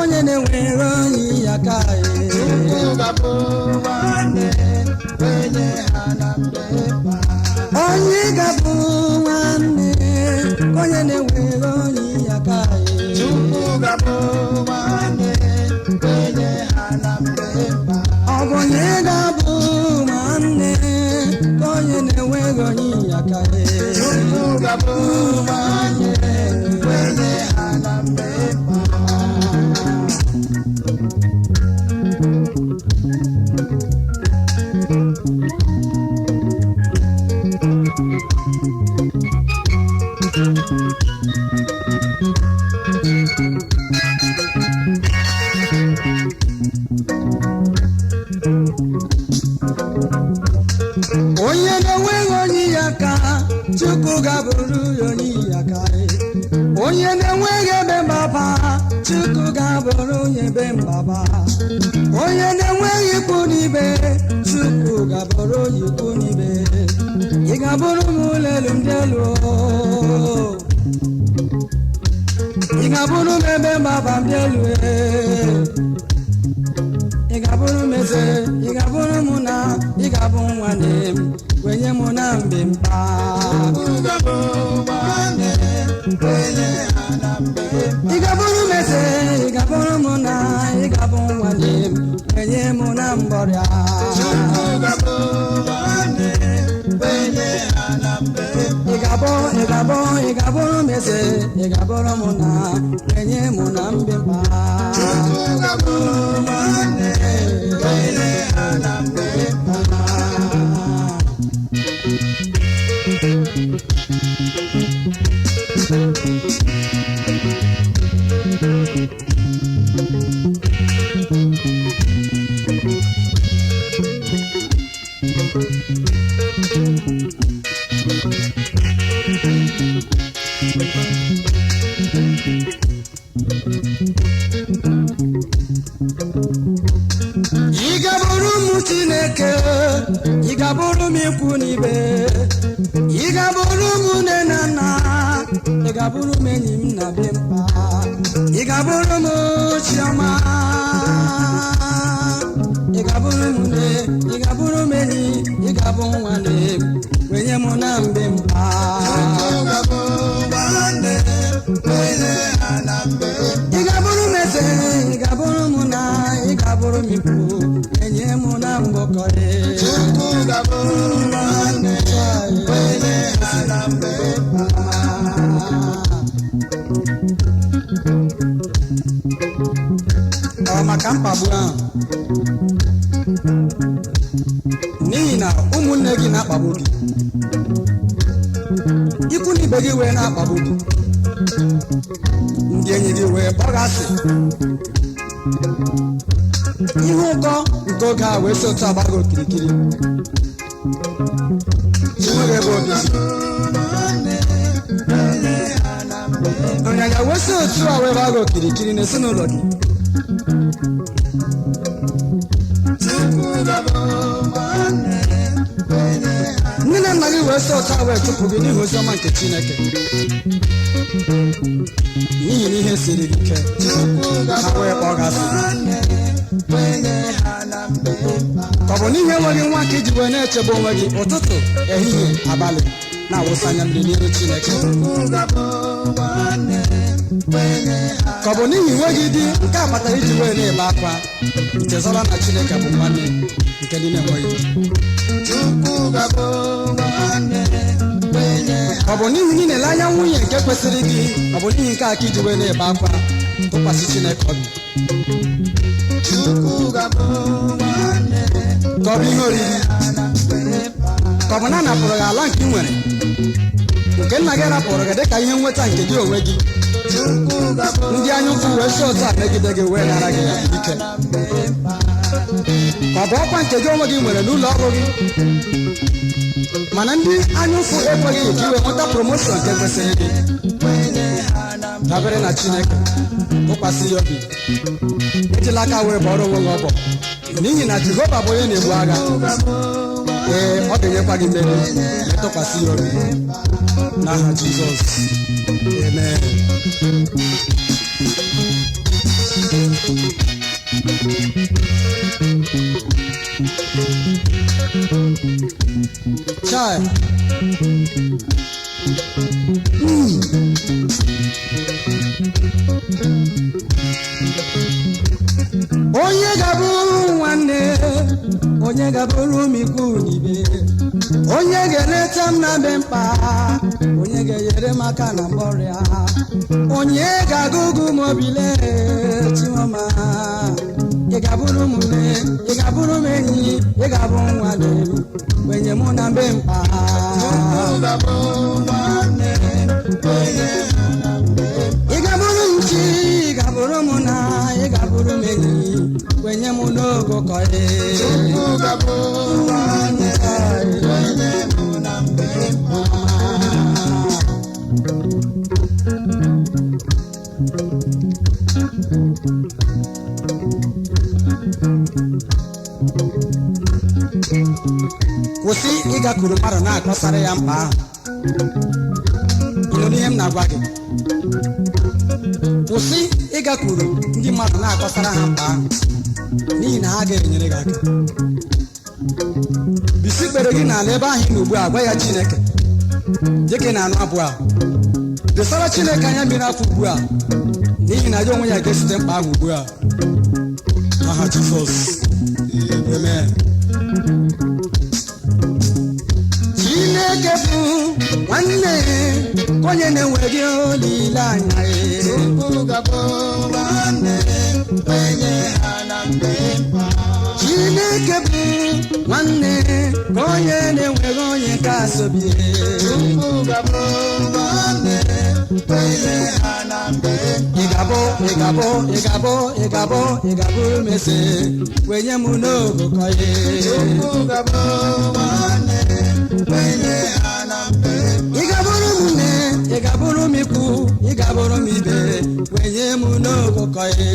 Onye na-enwere onye ya ka. Chukwu ga-abụ nwanne wenye ha na mgbe mkpa. Onye ga-abụ nwanne onye na-enwere onye ya ka. Chukwu ga-abụ nwanne wenye ha na mgbe mkpa. Ọ bụ onye ga-abụ nwanne onye na-enweghị onye ya ka. Chukwu ga-abụ nwanne wenye ha na mgbe mkpa. Onye na-enweghị onye ya ka, Chukwu ga-abụrụ ya onye ya ka. Onye na-enweghị ebe mgbaba, Chukwu ga-abụrụ ya ebe mgbaba. Onye na-enweghị ikwu n'ibe, Chukwu ga-abụrụ ya ikwu n'ibe. Ị ga-abụrụ m ụlọ elu m dị elu o. Ị ga-abụrụ m ebe mgbaba m dị elu ee. Ị ga-abụrụ m eze, ị ga-abụrụ m na ị ga-abụ nwanne m, kwenye m na mbe mkpa. Chukwu ga-abụ nwanne wenye ha na mgbe mkpa. Ị ga-abụrụ m eze, ị ga-abụrụ m na ị ga-abụ nwanne m, kwenye m na mbọrịa. Chukwu ga-abụ nwanne wenye ha na mgbe mkpa. Ị ga-abụ, ị ga-abụ, ị ga-abụrụ m eze, ị ga-abụrụ m na kwenye m na mbe mkpa. Chukwu ga-abụ nwanne wenye ha na mgbe mkpa. Ị ga-abụrụ m Chineke, ị ga-abụrụ m ikwu n'ibe, ị ga-abụrụ m nne na nna, ị ga-abụrụ m enyi m na be mkpa, ị ga-abụrụ m chiọma, ị ga-abụrụ m nne, ị ga-abụrụ m enyi, ị ga-abụ nwanne m, kwenye m na mbe mkpa. Chukwu ga-abụ nwanne wenye ha na mgbe mkpa. Ị ga-abụrụ m eze, ị ga-abụrụ m na ị ga-abụrụ m ikwu, enye m na mgbọkọ. Chukwu ga-abụ nwanne wenye ha na mgbe mkpa. Ọ maka mkpagbu ahụ, n'ihi na ụmụnne gị na-akpagbu gị, ikwu na ibe gị wee na-akpagbu gị, ndị enyi gị wee kpọgasị, ihe ụkọ nke oge a wee si otu agba gị okirikiri, enweghị ebe obibi. Ọnyanya wee si otu a wee gbaa gị okirikiri n'ezinụlọ gị. Chukwu ga-abụ nwanne wenye ha. Nne na nna gị wee sị otu a wee chụpụ gị n'ihi ozi ọma nke Chineke, n'ihi na ihe siri gị ike. Chukwu Ha ga-abụ wee kpọọ gị asị. nwanne wenye ha na mgbe mkpa. Ka ọ bụ n'ihi enweghị nwa ka iji wee na-echegbu onwe gị ụtụtụ, ehihie, abalị, na-awụsa anya mmiri n'ihu Chineke? Chukwu ga-abụ nwanne wenye ha. Ka ọ bụ n'ihi enweghị di nke a kpatara iji wee na-ebe akwa, nchezọla na Chineke bụ nwanne nke ndị na-enweghị di? Chukwu ga-abụ nwanne wenye ha. Ka ọ bụ n'ihi na ị na-ele anya nwunye nke kwesịrị gị, ọ bụ n'ihi nke a ka iji wee na-ebe akwa? Tụkwasị Chineke obi. Chukwu ga-abụ nwanne Ka ọ bụ ihe oriri? ha na mgbe mkpa. Ka ọ bụ na a napụrụ gị ala nke ị nwere, nke nna gị rapụrụ gị dịka ihe nweta nke gị onwe gị? Chukwu ga-abụ Ndị anya ukwu wee si otu a megide gị wee nara gị ya ike. na mgbe mkpa. Ka ọ bụ ọkwa nke gị onwe gị nwere n'ụlọ ọrụ gị, mana ndị anya ụfụ ekweghị ka i wee nweta promotion nke kwesịrị gị? Wenye ha na mgbe. Dabere na Chineke, tụkwasị ya obi, ejila aka wee bọrọ onwe gị ọbọ, n'ihi na Jehova bụ onye na-ebu agha. Ee, ọ ga-enyekwa gị mmeri ma ịtụkwasị ya obi. N'aha Jizọs, amen. Chai. Onye ga-abụrụ nwanne, onye ga-abụrụ m ikwu n'ibe, onye ga-eleta m na mbe mkpa, onye ga-enyere m aka na mgbọrịa, onye ga-agụgụ m obile chioma. Ị ga-abụrụ m nne, ị ga-abụrụ m enyi, ị ga-abụ nwanne m, kwenye mụ na mbe mkpa. Ị ga-abụrụ m chi, ị ga-abụrụ m na, ị ga-abụrụ m enyi, kwenye m n'ogo kọị. Kwụsị ịgakwuru mmadụ na-akọsara ya mkpa ahụ. Ị nụrụ ihe m na-agwa gị? Kwụsị ịgakwuru ndị mmadụ na-akọsara ha mkpa ahụ, n'ihi na ha ga-enyere gị aka. Bisi kpere gị n'ala ebe ahụ ị nọ ugbu a, gwa ya Chineke dịka ị na-anụ abụọ a. Dosara Chineke anya mmiri afọ ugbu a, n'ihi na ya onwe ya ga-esite mkpa ahụ ugbu a. Aha Jizọs, amen. Chineke bụ nwanne onye na-enweghị olileanya ya. Chineke bụ nwanne ka onye na-enweghị onye kasị obi. Ị ga-abụ, ị ga-abụ, ị ga-abụ, ị ga-abụ, ị ga-abụ mese kwenye m n'ogụkọ ya. Ị ga-abụrụ m nne, ị ga-abụrụ m ikwu, ị ga-abụrụ m ibe, kwenye m n'ogụkọ ya.